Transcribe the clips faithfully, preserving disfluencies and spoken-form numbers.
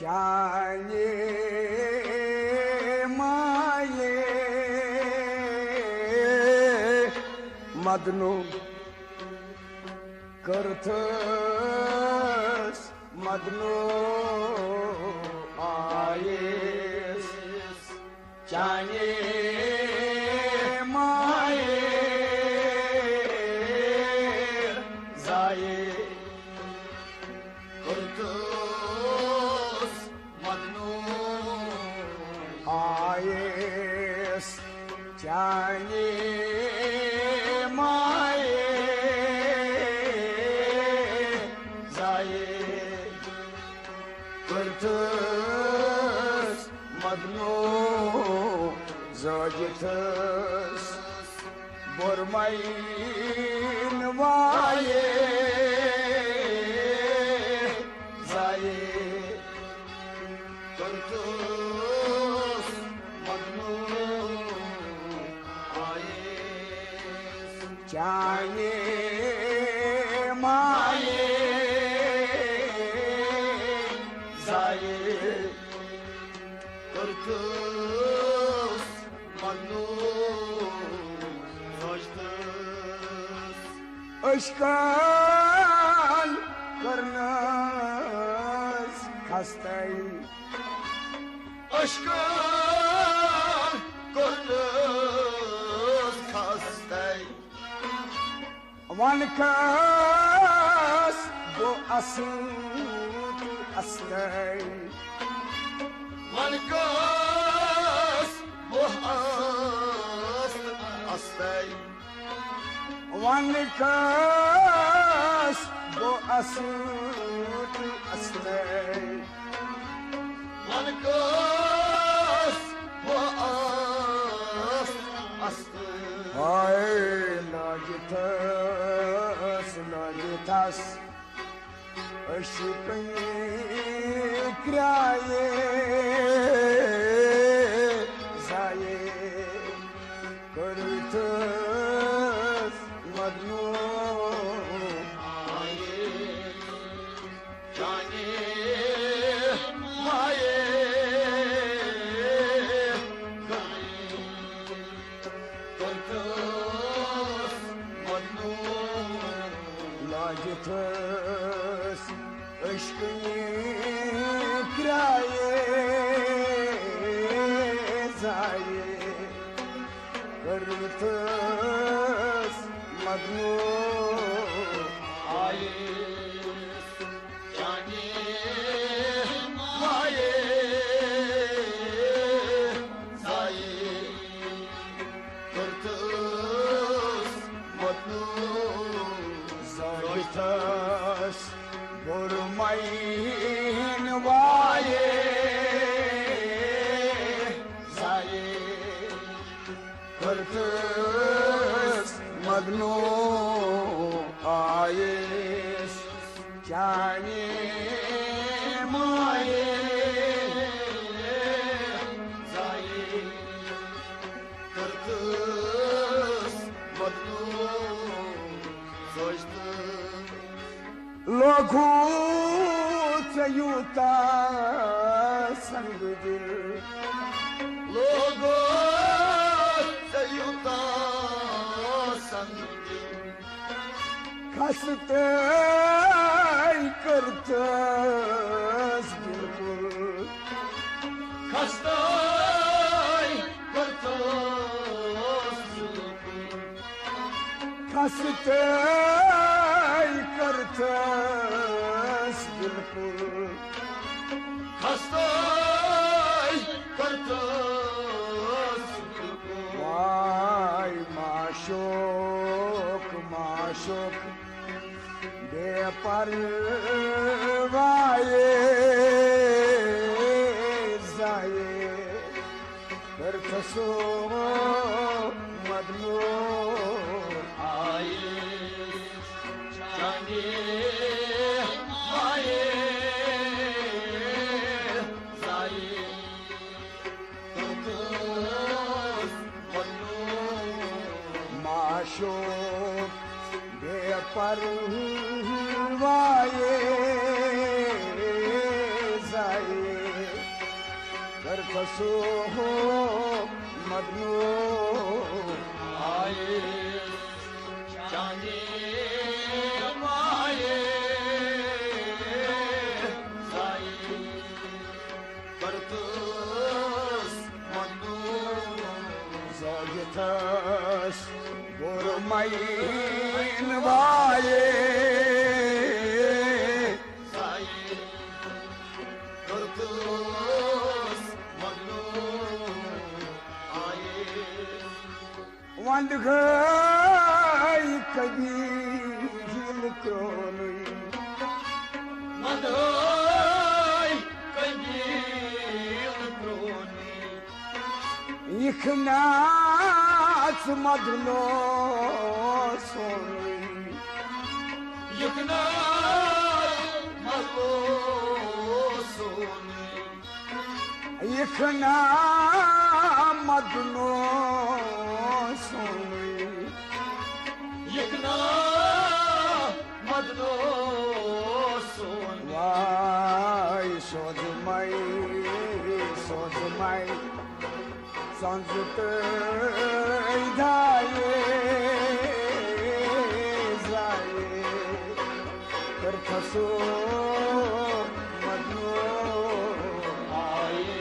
چانہِ مایہِ مدنو کٔرتھس، مدنو آیس۔ چانہِ مایہِ زایہِ کٔرتھس، مدنو آیس۔ چانہِ مایہِ زایہِ کٔرتھس، مدنو زٲجتھس۔ بُرمعین وایہِ زایہِ کٔرتھس، مدنو آیس۔ چانہِ مایہِ زایہِ کٔرتھس، مدنو زٲجتھس۔ عشقن کٔرنس خستَے، عشقن کٔرنس خستَے۔ وَن کس بہٕ اصل تہٕ استَے۔ وَن کس بہٕ اصل تہٕ استَے۔ وَن کس بہٕ اصل تہٕ استَے۔ وَن کس بہٕ اصل تہٕ استَے۔ ہاے لٲجتھس، لٲجتھس عشقٕچ کرٛایہِ زایہِ کٔرتھس، مدنو آیس۔ چانہِ مایہِ کٔرتھس، مدنو لٲجتھس عشقٕچ کرٛایہِ زایہِ کٔرتھس، مدنو آیس۔ چانہِ مایہِ زایہِ کٔرتھس، مدنو زٲجتھس۔ بُرمعین وایہِ زایہِ کٔرتھس، مدنو آیس۔ چانہِ مایہِ زایہِ کٔرتھس، مدنو زٲجتھس۔ لوگو ژےٚ یوٗتاہ سنگ دِل، لوگو ژےٚ یوٗتاہ سنگ دِل۔ خستَے کٔرتھس بِلکُل۔ خستَے کٔرتھس بِلکُل۔ خستَے کٔرتھس بِلکُل۔ خستَے کٔرتھس بِلکُل۔ واے معشوق، معشوق بے پرواہ زایہِ کٔرتھس، مدنو آیس۔ چانہِ مایہِ زایہِ کٔرتھس، مدنو معشوق بے پرواہ زایہِ کسو مدنو آئے چاندی مائے سائی کرتس مدنو زاگتس گور مین وائے سائی کرتس مدنو آئے وند گئی قبیل کرونی مدائی قبیل کرونی یخناس مدنو سونی یخناس مدنو سونی یخنا مدنو سونی یخنا مدنو سونی وای سوز مائی سوز مائی سنز تئی دایے زایے کر کھسو مدنو آئے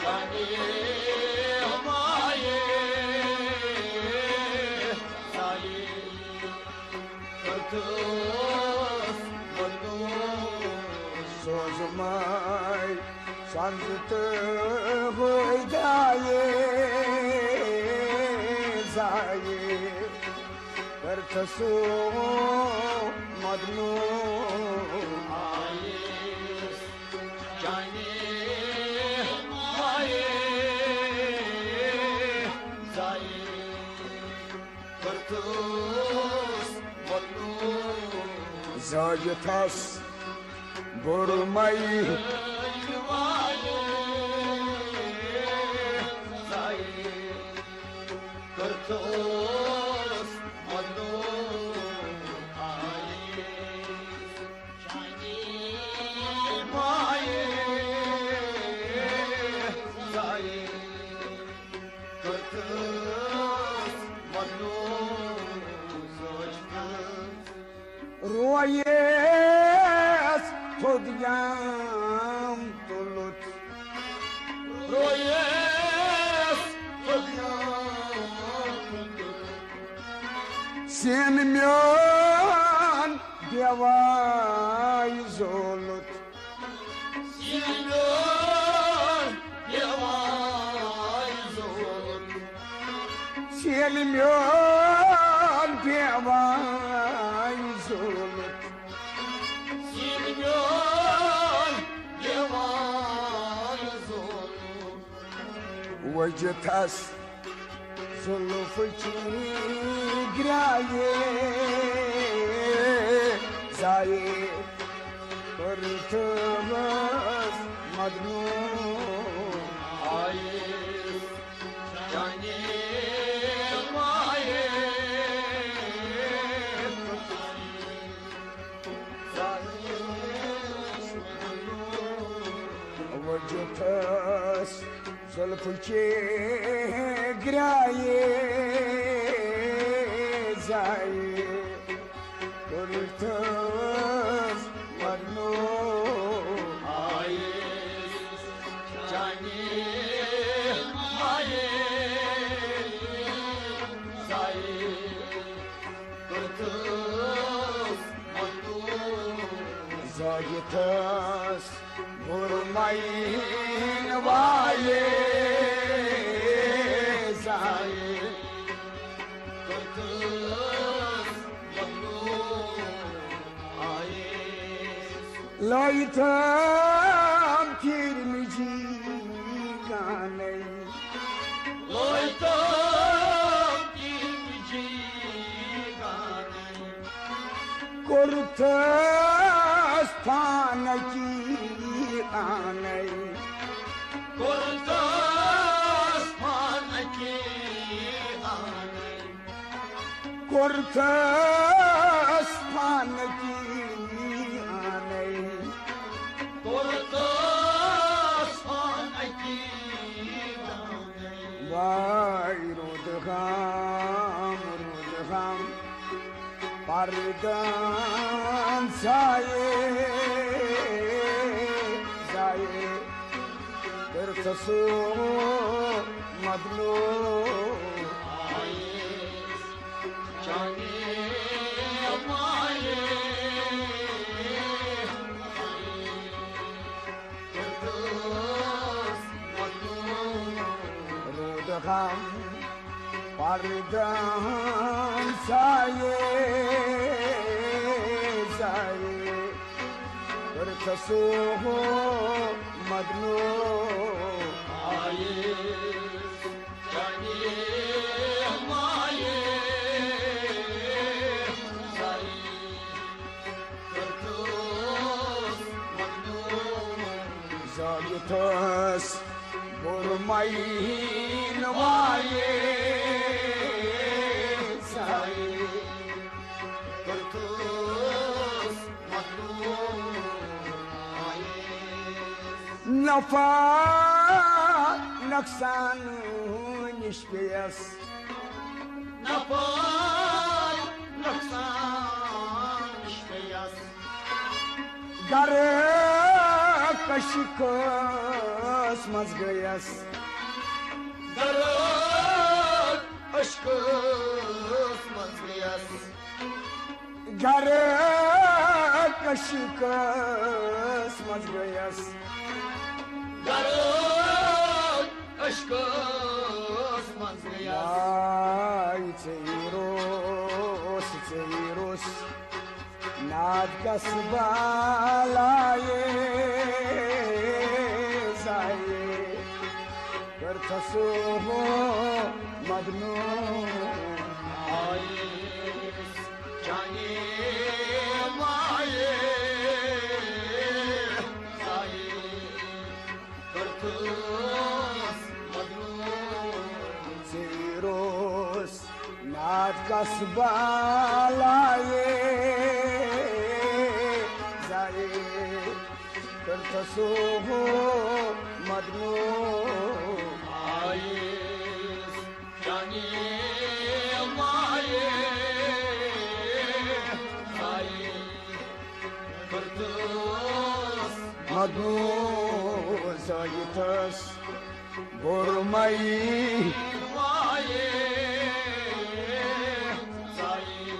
چاہے ہمارے سائے کرتس مدنو سوز مائی سنز تئی دایے زایے کرتسو مدنو آئیس چاہے آئے زائی کرتس مدنو زاگتس گور مئی کرتس مدنو آئے چاہے آئے زائی کرتس مدنو زاگتس رویس تھوٚد یم تُلُت۔ رویس تھوٚد یم تُلُت۔ سین میون بیواے زولُت۔ سین میون بیواے زولُت۔ سین میون بیواے زولُت۔ سین میون بیواے زولُت۔ وجتس زلف چی گرایے زایے کرتس مدنو آئے چاہے آئے وجتس زلف چی گرایے زایے کرتس مدنو آئے چاہے آئے زائی کرتس مدنو زاگتس گور مئی وایے زایے کرتس مدنو آئے لایتم پھر مجی گانے لایتم پھر مجی گانے کرتس پانکی آنے کرتس پانکی آنے کرتس پانکی آنے کرتس دان زایے، زایے، کٔرتھس مدنو۔ رود غم پردن زایے، زایے، کٔرتھس مدنو۔ زٲگِتھس بُرمعین وایے، زایے، کٔرتھس مدنو۔ نفع نقصان نِش پیٚیس، نفع نقصان نِش پیٚیس۔ گرٕ عشقس منٛز گٔیس، گرٕ عشقس منٛز گٔیس۔ گرٕ عشقس منٛز گٔیس، گرٕ عشقس منٛز گٔیس۔ آے ژیٖروس، ژیٖروس، ناد کس بالایے، زایے، کٔرتھس مدنو۔ آیس چانہِ مایہِ، زایے، کٔرتھس مدنو۔ ژیٖروس ناد کس بالایے، زایے، کٔرتھس مدنو۔ آیس چانہِ مایہِ، زایے، کٔرتھس مدنو۔ زٲگِتھس بُرمعین وایے، زایے،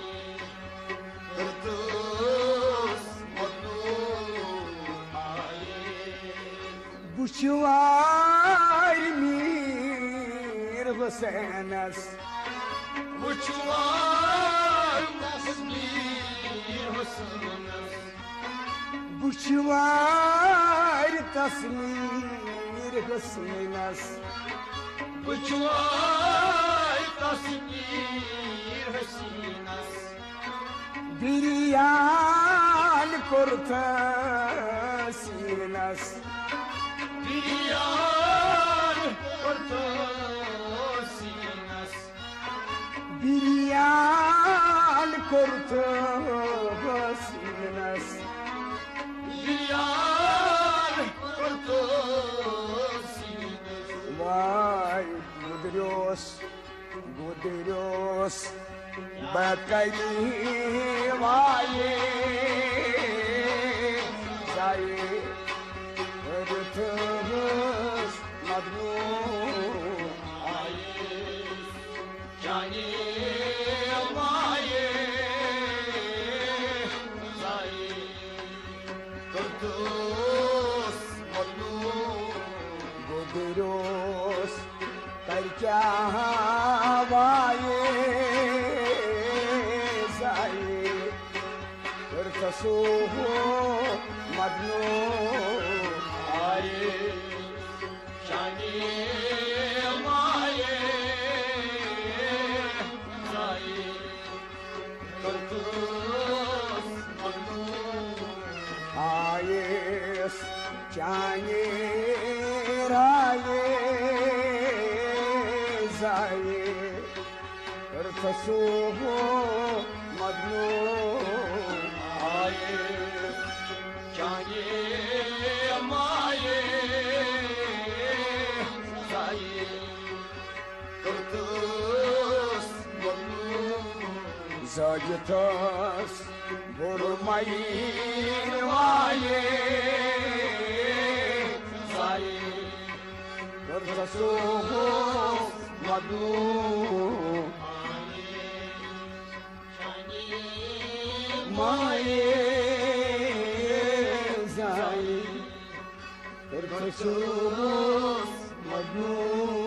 کٔرتھس مدنو۔ آیے۔ بہٕ چھُس وارِ میٖر حُسینس، بہٕ چھُس وارِ میٖر حُسینس۔ بہٕ چھُس وارِ تس میٖر حسینس۔ بہٕ چھُس وارِ تس میٖر حسینس۔ بِریان کوٚرتھس سیٖنس۔ بِریان کوٚرتھس سیٖنس۔ بِریان کوٚرتھس سیٖنس۔ بِریان کوٚرتھس سیٖنس۔ واے گُدریوس، گُدریوس بہٕ کَتہِ وایے، زایے، کٔرتھس مدنو۔ آیے چانہِ مایہِ، زایے، کٔرتھس مدنو۔ گُدریوس، تَتہِ کیٛاہ وایے، زایے، کٔرتھس مدنو۔ آیے چانہِ مایہِ، زایے، کٔرتھس مدنو۔ آیس چانہِ رایہِ، زایے، کٔرتھس مدنو۔ آیس چانہِ مایہِ، زایے، کٔرتھس مدنو۔ یتھس برمائن والے ساری کر سو مدو مائے زائی کر سو مدو